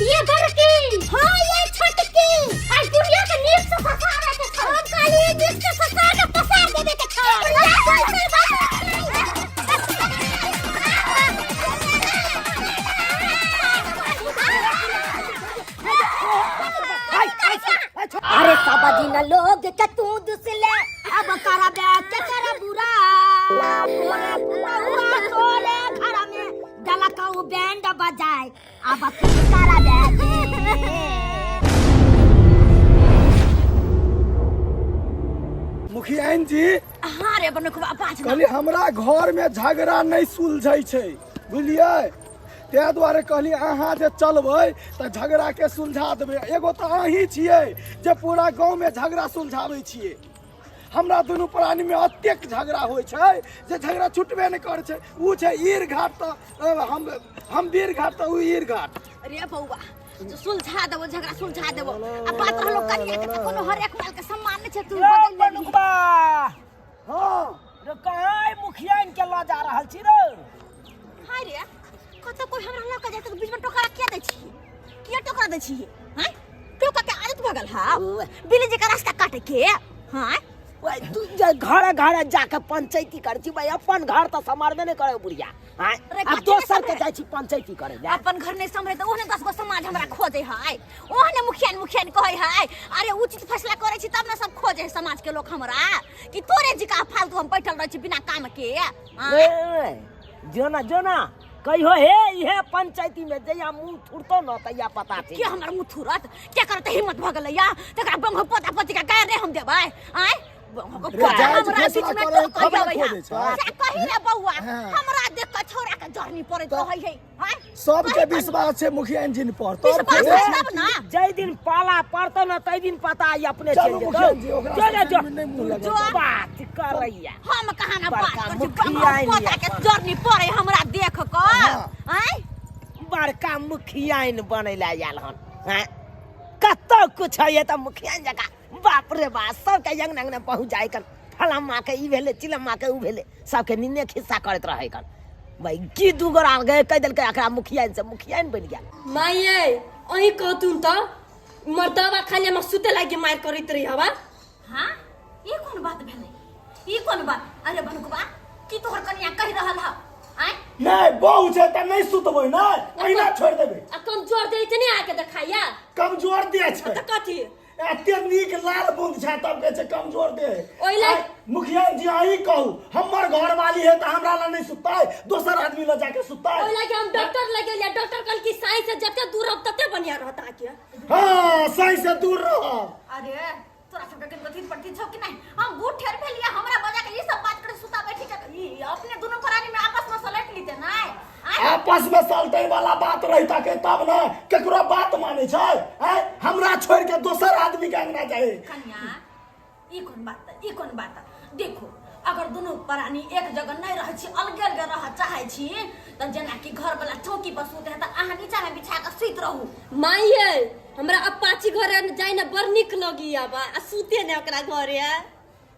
ये बड़की हां ये छोटकी आज बुढ़िया के नीक से ससारे के छौ हम काली नीक से ससा के पसार देबे के छौ अरे सब दिन लोग के तू दुसले अब करबे के कर बुरा तोरे पुतौआ तोरे घर में डलकऊ बैंड बजाए अब तू करबे के मुखियाइन जी हाँ रे बनकुबा बाज कहली हमरा घर में झगड़ा नहीं सुलझै छै बुझलियै ताहि दुआरे कहली अहाँ जे चलबै तऽ झगड़ाके सुलझा देबै एगो तऽ अहीं छियै जे पूरा गाँवमे झगड़ा सुलझाबै छियै हमरा दुनू प्राणीमे एतेक झगड़ा होइ छै जे झगड़ा छुटबे नहि करै छै ओ छै ईर घाट तऽ हम वीर घाट तऽ ओ ईर घाट रे बौआ सुलझा देबो झगड़ा सुलझा देबो आ बात रहलो कनिया के तऽ कोनो हर एक माल के सम्मान नहि छै तू बदल लेबही। बनुकबा हँ रे कहाँ मुखिया के लऽ जा रहल छी रे हाय रे कतऽ कोई हमरा लऽ के जाय तऽ बीच में टोकरा किया दै छी किया टोकरा दै छी हैं टोका के आदत भऽ गेल हा बिल्ली जी के रास्ता काटे के हाँ ओए, तू जे घरे घरे जाके पंचायती करै छी भाई अपन घर तऽ सम्हारबे नहि करे बुढ़िया आँय रे, आब कथी दोसर नहि के सम्हरे? जाइ छी पंचायती करे लए अपन घर नहीं संभरे तऽ ओहने 10 गो समाज हमरा खोजे है ओहने मुखिया मुखिया कहै है अरे उचित फैसला करै छी तब ने सब खोजे है समाज के लोग हमरा कि तोरे जी का फालतू हम बैठल रहै छी बिना काम के आँय? ए, जो ना जो ना कहियो हे इहे पंचायती में जहिया मुंह थुरतो न तहिया पता के चलि हमर मुँह थुरत के करत हिम्मत भऽ गेलै या तकरा बंग पोता पोती के गायर नहीं हम देबै आँय बंग रे, पोता जायज हमरा फैसला बीच में करे, टोकै तब ने अबै खोजै छै। से कही रे बौआ हाँ। हमरा देख के छौड़ा के जरनी पड़ैत तऽ रहै है आँय सबके विश्वास छै मुखिया इंजिन पर तब विश्वास खोजै छै छै तब ना जाहि दिन पाला पड़तो न ताहि दिन पता आई अपने चलू चलि मुखिया जेतौ जी, ओकरा जो ने जो से नहि मुँह लगतौ। जो। बात करैया हम कहाँ ना बात बड़का करै छी मुखिया बंग आइल पोता के अपन। जरनी पड़ै हमरा देख के हाँ। आँय बड़का मुखियाइन बनै लए आयल हन हैं कतौ कुछ होइए तऽ मुखियाइन जकाँ बाप रे बाप सबके अंगना अंगना पहुँच जाइ कन फलामा के ई भेलै चिलम्मा के ऊ भेलै सबके निन्ने खिस्सा करैत रहै कन भाई की दू गोरा गए कहि देलकै एकरा मुखियाइन से मुखियाइन बनि गेल माइये अहीं कहतुन तऽ मर्दवा खाली हमरा सुते लागी मार करैत रही हवा हाँ ई कोन बात भेलै ई कोन बात अरे बनकुबा की तोहर कनिया कहि रहल ह आँय नहि बहु छै तऽ नहि सुतबै नहि अहिना छोड़ि देबै आ कमजोर देह छै नहि आके देखाइया कमजोर देह छै तऽ कथी एते नीक लाल बूंद छै तब कहै छै कमजोर देह ओहि लए- आइ, मुखिया जी अहीं कहू हमर घरवाली है तऽ हमरा लग नहि सुततै दोसर आदमी लग जाके सुततै ओहि लागी हम डॉक्टर लग गेलियै डॉक्टर कहल कि साई से जते दूर रहब तते बढ़िया रहत अहाँके हाँ सही से दूर रहब अरे तोरा सबके कनि अथी परती छौ कि नहि हम बूढ़ ठेर भेलियै हमरा बजा के ई सब बात करे सुता बैठी के ई अपने दुनू प्राणी में आपस में सलट लीते नहि आँय? आपस में सलटे वाला बात रहता के तब ना केकरो बात माने छै आँय? हमरा छोड़ के दोसर आदमी के अंगना जाए कन्या ई कोन बात ई कोन बात देखो अगर दुनू प्राणी एक जगह नहीं रहै छी अलगे अलगे रह चाहै छी तऽ जेनाकि घर वाला चौकी पर सुते है तऽ अहाँ नीचा में बिछा के सुति रहू माइये हमरा अपाची घरे जाय ने बड़ नीक लगैया बा आ सुते ने ओकरा घरे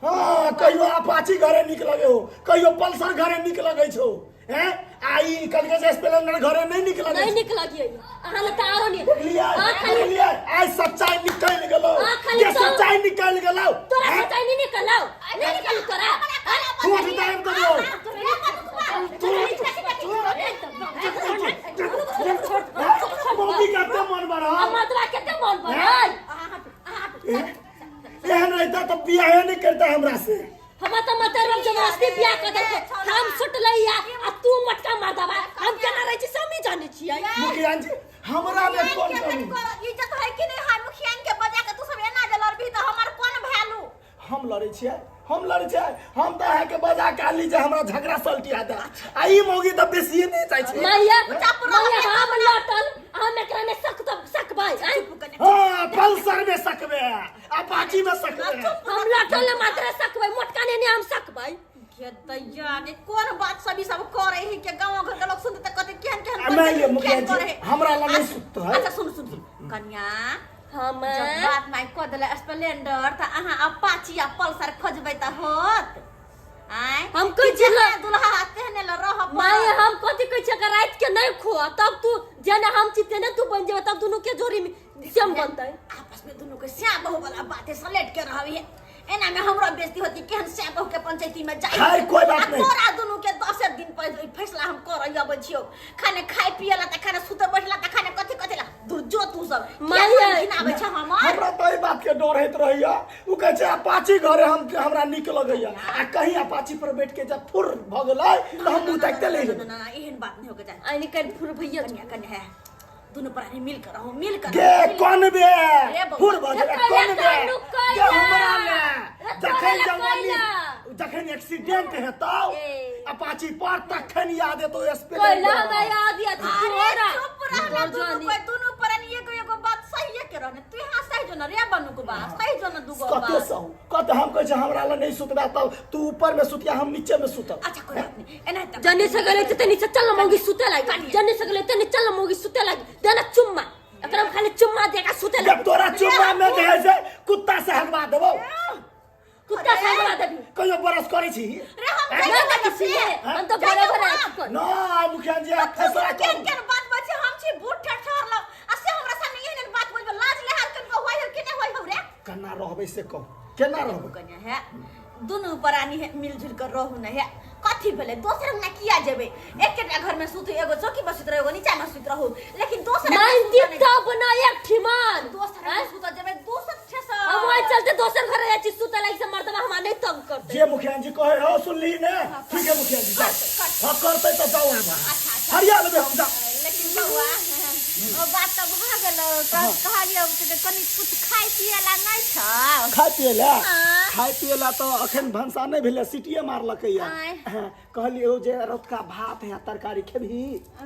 हाँ कहियो अपाची घरे निक लगे हो कहियो पल्सर घरे निक लगे छो हैं आ ई कलके से स्प्लेंडर घरे नहीं निक लगे नहीं छौ। नीक लगैया अहाँ लग तऽ आरो नहीं बुझलियै अहाँ खाली बुझलियै आइ सच्चाई निकलि गेलो अहाँ खाली जे तो- सच्चाई निकलि गेलो तोरा हैं? सच्चाई नहीं निकलौ नहीं निकलौ तोरा ठोक दाबि देबो मौगी कते मन बढ़ा मदरा कते मन बढ़ल एहन रहता तऽ बियाहे नहि करता हमरा से हम तऽ मतलब जबरदस्ती बियाह कर देलकै हम सुटलैया आ तू मटका मार दबा हम केना रहै छी से हमही जानै छियै मुखिया जी हमरा में कोन कमी इज्जत है कि नहीं है मुखियान के बजा के तू सब एना जे लड़बी तऽ हमर कोन वैल्यू हम लड़ै छियै हम लड़ै छियै हम तऽ अहाँके बजा के आनली जे हमरा झगड़ा सलटिया दे आ ई मौगी तऽ बेसिए नहि जाइ छै मैया मैया हम लटल हम एकरा में सक तो सकबै आँय? हाँ पल्सर में सकबे अपाची में सकबे हम लटल ने मात्र सकबै मोटका ने हम सकबै के दैया के कोन बात सब ई सब करे है के गांव घर के लोग सुनते त कहते केहन केहन आ मानि लिअ पंचायत मुखिया केहन जी, करे है। हमरा लग नहि सुततै। अच्छा सुन सुन सुन कन्या हम जब बात माय कऽ देले स्प्लेंडर तऽ अहाँ अपाची आ पल्सर खोजबै तऽ होत आय हम कहै छियै जेना दुल्हा हाथे ने ल रह माय हम कथी कहै छियै अगर राति के नहीं खो तब तू जेना हम छी तेने तू बन जेबे तब दुनू के जोड़ी में सेम बनतै आपस में दुनू के स्या बहु वाला बात है सलेट के रहबी है एना में हमरा बेइज्जती होती केहन स्या बहु के पंचायती में जाई खैर, कोई बात आ नहीं। तोरा दुनू के दसे दिन पर ई फैसला हम कर अबै छियौ खाने खाए पिए ला त खाने सुते बैठला त खाने कथी कथी ला दूर जो तू सब माय आबै छ हमर हमरा तऽ एहि बात के डर होइत रहैया उ कहै छै अपाची घरे हम हमरा नीक लगैया आ कहीं अपाची पर बैठ के जब फुर भऽ गेलै तऽ हम मुँह ताकिते ले ना ना ना एहन बात नहीं होके जाए आइ निकालि फुर भैया कन्या कन्या है दुनू प्राणी मिल कर रहो मिल कर गे कोन बे अरे बौआ। फुर भऽ गेलै कोन बे नुकैला। गे हमरा ले ए, जखन तोरा जवानी कोइला। जखन एक्सीडेंट हेतौ ए। अपाची पर तखन याद एतौ कोइला स्प्लेंडर हमरा याद या अरे तोरा चुप रहना दुनू कोई दुनू प्राणी एगो एगो बात सही के रहने तू यहाँ सही जो ना रे बनू के बात सही जो ना दुगो कते बात सहू कते हम कहै छै हमरा लए नहीं सुतबे तब तू ऊपर में सुतिया हम नीचे में सुतब अच्छा कोई बात नहीं एना तक जने से गले ते नीचे चल मौगी सुते लागी जने से गले ते चल मौगी सुते लागी देना चुम्मा एकरा में खाली चुम्मा देगा सुते जब लागी तोरा चुम्मा में जे है से कुत्ता से हगवा देबो कुत्ता से हगवा देबी कहियो बरस करै छी रे हम ना ना किसी हम तो बड़े बड़े कर ना मुखिया जी आप फैसला केन करू केन बात बचे हम छी बूढ़ ठहरलो आ से हमरा सामने एहन बात बोलबे लाज लेहार कन को होय के नहीं होय हो रे केना रहबै से कहू केना रहबै कन्या है दुनू प्राणी है मिलजुल कर रहू न है कथी भेलै दोसर अंगना किया जेबै एकेटा घर में सुतू एगो चौकी पर सुत रहू एगो नीचा में सुत रहू लेकिन दोसर अंगना मानती सुतऽ नहि- तब ना एक ठिमान दोसर अंगना सुतऽ जेबै दोसर ठेस हम वही चलते दोसर घर जाइ छी सुते लागी से मर्दबा हमरा नहीं तंग करते जे मुखिया जी कहे हो सुनली ने ठीक है मुखिया जी जाओ हाँ करते तो जाओ है बाहर हरिया लेबै हम जाओ लेकिन बौआ ओ बात तऽ भऽ गेलौ कहलियौ जे कनि कुछ खाय पिए ला नहि छौ खाय पिए ला हाँ। खाय पिए ला तो अखन भनसा नहीं भेलै सीटिए मारलकै या आँय। हाँ, कहलियौ जे रतुका भात है तरकारी खेबही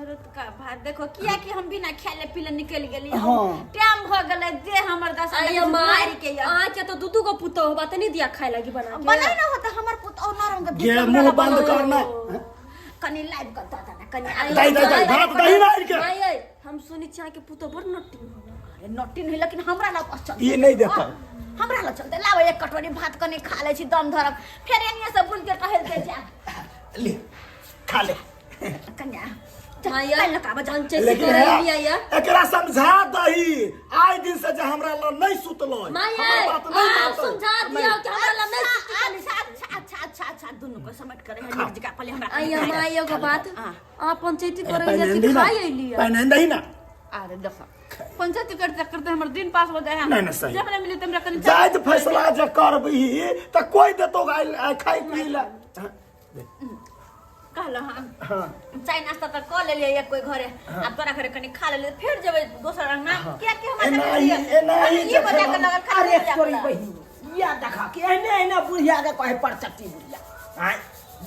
रतुका भात देखो किया कि हम बिना खायले पीले निकलि गेली हाँ। टाइम भऽ गेलै जे हमर दशा आइए देखै छी, माँ मारि के यऽ। अहाँ के तो दू दू गो पुतोह बा त नहीं दिया खाए लागी बना के बनै न होता हमर पुतौह नरम के गे भीतर मुंह वाला बंद बनौ। करना कनि लाइव कऽ दऽ देना कनि आइ दही, दही, दही, भात दही ना आनि के। माय अइ, हम सुनै छी अहाँके पुतोह बड़ नटी हो अरे नटी नहीं लेकिन हमरा लग पास चलते ई नहीं देतौ। हमरा लग चलते लाओ एक कटोरी भात कनि खा लै छी दम धरब फेर एनिए से बुल के टहल के जायब ले खा ले कन्या माय काल्हि लऽ कऽ आबऽ जाउ। पंचायती लेकिन करै है, लिया या एकरा समझा दही आइ दिन से जे हमरा लग नहीं सुतलो माय हमर बात नहीं आप मानतौ। समझा दिया कि हमरा ला नहीं अच्छा अच्छा अच्छा अच्छा अच्छा दुनू को समेट कर है नीक जगह पहले हमरा आइया माय एगो बात हाँ। अहाँ पंचायती करै पहिने लिया दही ना खाइ अइली पहिने दही ना अरे देखो पंचायत करते करते हमर दिन पास हो जाए नहीं, नहीं, सही। जब हमरा मिले त हमरा कनी जायज फैसला जे करबही तऽ कोई देतौ आइ खाइ पी ला कहलो हाँ हाँ चाय नाश्ता तऽ कऽ लेलियै एक कोई घरे आब तोरा घरे कनी खा लेलियै फेर जेबै दोसर अंगना किया कि हमरा एनाही एनाही ई बजा के लगल खाली अरे बजा तोरी के लगल। बहिन या देखा कि एहने एहने बुढ़िया के कहे पर चट्टी बुढ़िया आय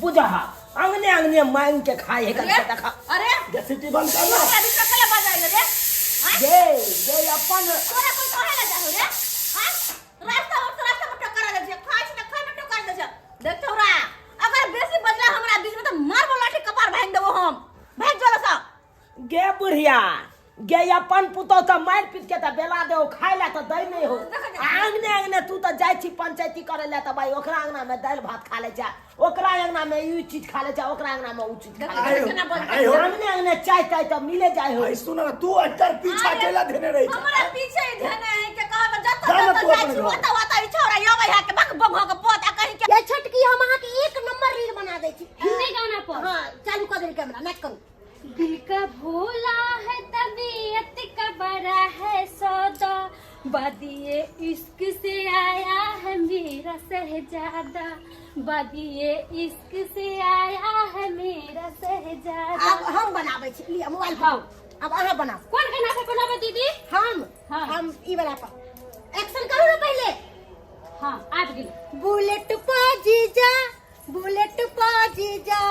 बुझह अंगने अंगने मांग के खाए है अरे देखा अरे गे सीटी बंद कर ना तोरा बीच में कला बजाइल रे हाँ? गे गे अपन तोरा कोई कहे ला जाहु रे हाँ? रास्ता पर रास्ता पर टक्कर दे छै खाइ छै तऽ खाइ में टक्कर दे छै देख छौरा अगर बेसी बजला हमरा बीच में तऽ मारबो लाठी कपार भांगि देबो हम भागि चलो सब गे बुढ़िया गे अपन पुतोह तऽ मारि पीट के तऽ बेला दे खाय ला तऽ दै नहि हो आ अंगने अंगने तू तऽ जाइ छी पंचायती करे ला तऽ भाई ओकरा अंगना में दालि भात खा ले छै ओकरा अंगना में ई चीज खा ले छै ओकरा अंगना में ऊ चीज खा ले आयो, छै आयो। अंगने अंगने चाय ताय तऽ मिले जाय हो आई सुन ना तू एकर पीछा केला धेने रही हमरा पीछे ही धेने है के कहब जत जा ना जत तू जाइ अपने छी घर। ओत ओत ई छौरा अबै है के भग बंग के पोता कहीं के ये छोटकी हम अहाँके एक नंबर रील बना दै छी हिंदी गाना पर हाँ चालू कऽ देल कैमरा नाच करू दिल का भोला है तबीयत का बड़ा है सौदा बादिए इश्क से आया है मेरा शहजादा बादिए इश्क से आया है मेरा शहजादा आब हम बनाबै छी लिअ मोबाइल हाँ। अब अहाँ बनाउ कौन गाना पर बनाबे दीदी हम हाँ। हम ई वाला पर एक्शन करू ना पहिले हाँ आबि गेल बुलेट पा जीजा बुलेट पा जीजा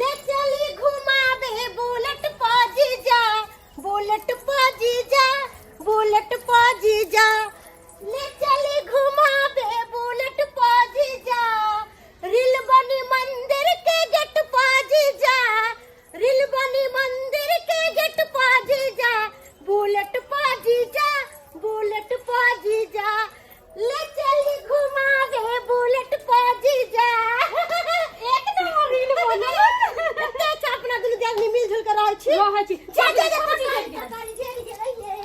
ले चली घुमाबे बुलेट पा जीजा बुलेट पा जीजा बुलेट पा जीजा ले चली घुमाबे बुलेट पा जीजा रील बनी मंदिर के गेट पा जीजा रील बनी मंदिर के गेट पा जीजा बुलेट पा जीजा बुलेट पा जीजा ले चली घुमावे बुलेट पा जीजा आदमी मिल जुल के रहै छी। रहै छी। जा जा जा, तरकारी तरकारी जरि गेलै ये।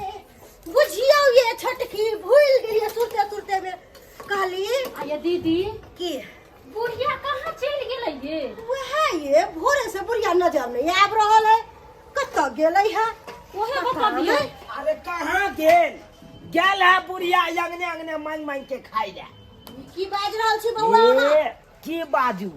बुझियौ ये छोटकी, भूलि गेलियै सुरते सुरते में कहली। आ ये दीदी, की बुढ़िया कहाँ चलि गेलै ये? वएह ये भोरे से बुढ़िया नजर नहीं आबि रहल है, कतऽ गेलै है? ओहे बतबियौ। अरे कहाँ गेल? गेल है बुढ़िया अंगने अंगने मांग मांग के खाइ ले। की बाजि रहल छी बौआ अहाँ? ए, की बाजू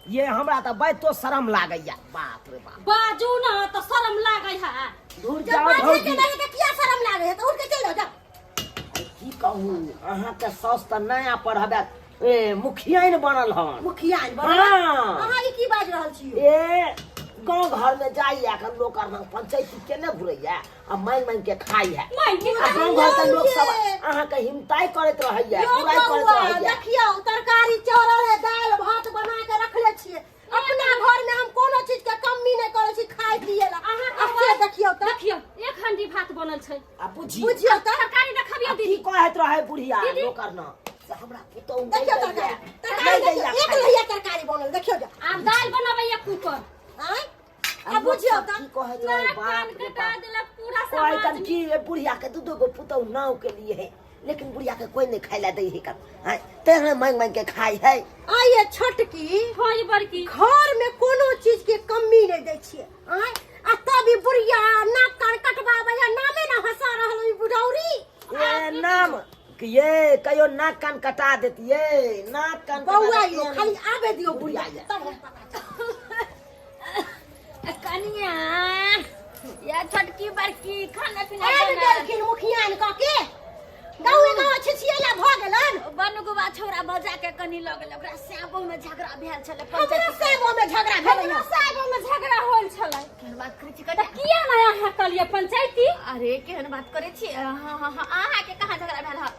ये, हमरा तऽ बाजितो शरम लागैया, बाप रे बाप। बाजू ना तऽ शरम लागै है। दूर जब जाओ बाजै के भौजी। नहीं तऽ किया शरम लागै है? तऽ उठ के चलि जाओ, जाओ। की कहू, अहाँके साउस तऽ नया पर हवे ए मुखियाइन बनल हन। मुखिया बनल? हाँ। अहाँ ई की बाजि रहल छी? ए गाँव घर में जाइए एखन लोक आर पंचायती केने घुरैया आ मांगि मांगि के खाइ है। मांगि के आ गाँव घर के लोक सब ये। अहाँके हिमताइ करैत रहैया, यौ बुराइ करैत बौआ, रहैया। देखियौ तरकारी चढ़ल है, दालि भात बना के रखले छियै। अपना घर में हम कोनो चीज के कमी नहीं करै छी खाय पिए ला। अहाँ आ से देखियौ तऽ। देखियौ, एक हंडी भात बनल छै। आ बुझी बुझियौ तऽ। तरकारी देखबियौ आ की दीदी। कहैत रहै बुढ़िया दीदी। लोक आर न से हमरा पुतहु नहि देखियौ दैया, तरकारी, तरकारी नहि देखियौ, दैया एक खाय। लोहिया तरकारी बनल देखियौ जा। आब दालि बनबैया कुकर। आँय? आ आ बुझियौ लोक सब तऽ। की कहैत रहै, नाक कान बाप रे कटा बाप। देलक पूरा कहै समाज कन में। की ए बुढ़िया के दू दू गो पुतहु नाव के लिए है, लेकिन बुढ़िया के कोई नहीं खाय ला दै है कन, आँय, तेहने मांगि मांगि के खाय है। आ ये छोटकी, हाँ ये बड़की, घर में कोनो चीज के कमी नहीं दै छियै। आँय? आ तब ई बुढ़िया नाक कान कटबाबै आ नामे ना हंसा रहल ई बुढ़ौरी। ए नाम कि ये कहियो नाक कान कटा देतिये, नाक कान कटा बौआ देतिये। यो खाली आबे दियौ बुढ़िया, बुढ़िया। तब हम पता चलत। कनिया या छोटकी बड़की, खाना पीना आबि बनल? गेलखिन मुखियान कऽ के, गाँवे गाँव छिछिएला भऽ गेलन। बनगुआ छौड़ा बजा के कनी लऽ गेलै ओकरा, साबो में झगड़ा भेल छलै। हमरो पंचायत साहेबो में झगड़ा भेलै हमरो हँ। साहेबो में झगड़ा होल छलै। केहन बात करै छी तऽ कनिया? किया नहि अहाँ कहलियै पंचायती? अरे केहन बात करै छी? हाँ हाँ हाँ, अहाँके कहाँ झगड़ा भेल हँ?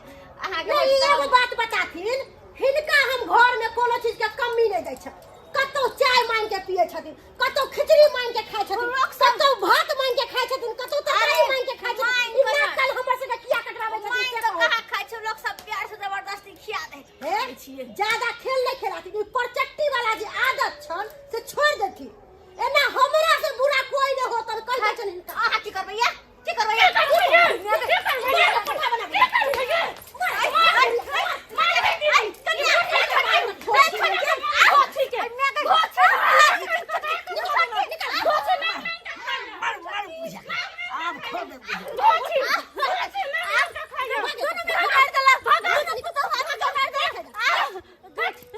अहाँके नहीं, एगो बात बताथिन हिनका, हम घर में कोनो चीज के कमी नहीं दै छै। कतौ चाय मांग के पिए छथिन, कतौ खिचड़ी मांग के खाइ छथिन, कतौ भात मांग के खाइ छथिन, कतौ तरकारी मांग के खाइ छथिन। ई नाक कान हमर सबके किया कटराबै छथिन मांगि से कऽ कहू। कहाँ खाइ छै लोक सब? प्यार से जबरदस्ती खिया दै हे, ज्यादा खेल नहीं खेलाथिन। ई परचट्टी वाला जे आदत छन से छोड़ देथिन। एना हमरा से बुरा कोई नहीं होतन, कहि दै छन हिनका। अहाँ की करबै या? की करबै या? पठा बना के। मार मार बुढ़िया, आब खो दे बुढ़िया।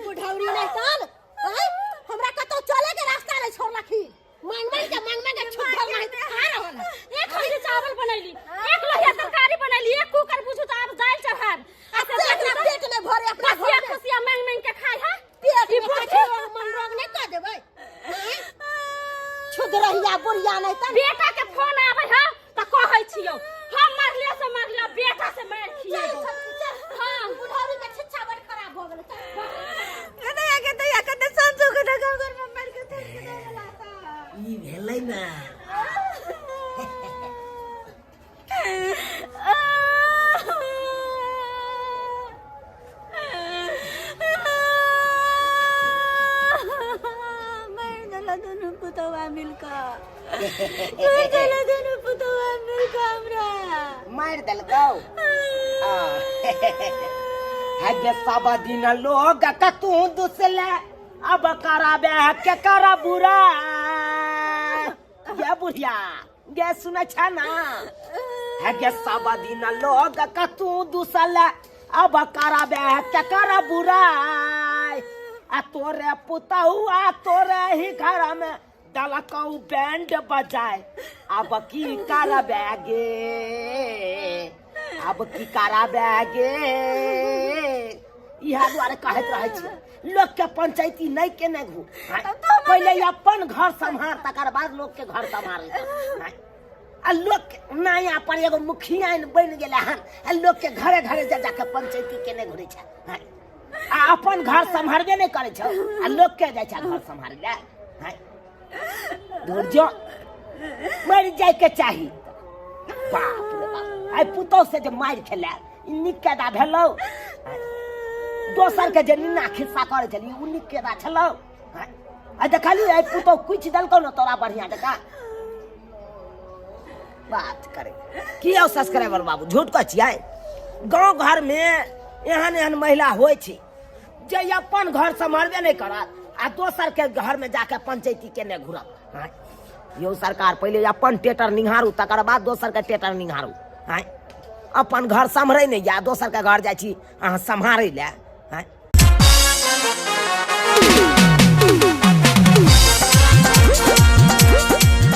बुढ़ौरी नहीं तन, आँय? हमरा कतौ चले के रास्ता नहीं छोड़लखिन। मांग मांग के, मांग मांग के छुट्टल नहीं खा रहल है। एक हंडी चावल बनैली, एक लोहिया तरकारी बनैली, एक कुकर बुझू तऽ आब दालि चढ़ायब। आ से अपना पेट नहीं भरे अपना खसिया घर में। खुसिया मांगि मांगि के खाय है। पेट में खाय छै, मन रोग नहीं कह देबै। आँय? छुदरहिया बुढ़िया नहीं तन। बेटा के फोन आबै है तऽ कहै छियौ, हम मारलियै से मारलियै, बेटा से मारि खिएबौ। हाँ, बुढ़ौरी के छिच्छा बड़ खराब भऽ गेलै। ई भेलै ने। मारि देला दुनू पुतौआ मिलकऽ, मारि देला दुनू पुतौआ मिलकऽ हमरा। मारि देलकौ? हे सब दिन लोग कतू दुसले, अब कराबे के कर बुरा। ये बुढ़िया गे, सुनै छ ना? हे गे सब दिन लोग कतू दुसले, अब कराबे के कर बुरा। आ तोरे पुतहु आ तोरे ही घर में दलकौ बैंड बजाए, अब की करबे गे? अब की करबे गे? इएह दुआरे कहैत रहै छी, लोक के पंचायती नहि केने घू। पहिले अपन घर सम्हार, तकर बाद लोक के घर सम्हारे। आ लोक नया पर एगो मुखिया बनि गेलै हन, आ लोक के घरे घरे जा जाके पंचायती केने घुरै छै। आ अपन घर सम्हारबे नहि करै छौ, आ लोक के जाइ छै घर सम्हारै लए? धुर जो, मरि जाइके चाही। बाप रे बाप, आइ पुतहु से जे मारि खेला, ई नीक केदा भेलौ? दोसर के जे निन्ना खिस्सा करै छली, ओ नीक केदा छलौ? आ देखली आइ पुतोह कुछ देलकौ ने तोरा बढ़िया जकाँ बात करे की यौ सब्सक्राइबर बाबू झूठ कहै छियै गाँव घरमे एहन एहन महिला होइ छै जे अपन घर सम्हारबे नहि करत आ दोसरके घरमे जाके पंचैती केने घुरत। आँय यौ सरकार, पहिले अपन टेटर निहारू तकर बाद दोसरके टेटर निहारू। आँय अपन घर सम्हरै नहि या दोसरके घर जाइ छी अहाँ सम्हारै लए। आँय।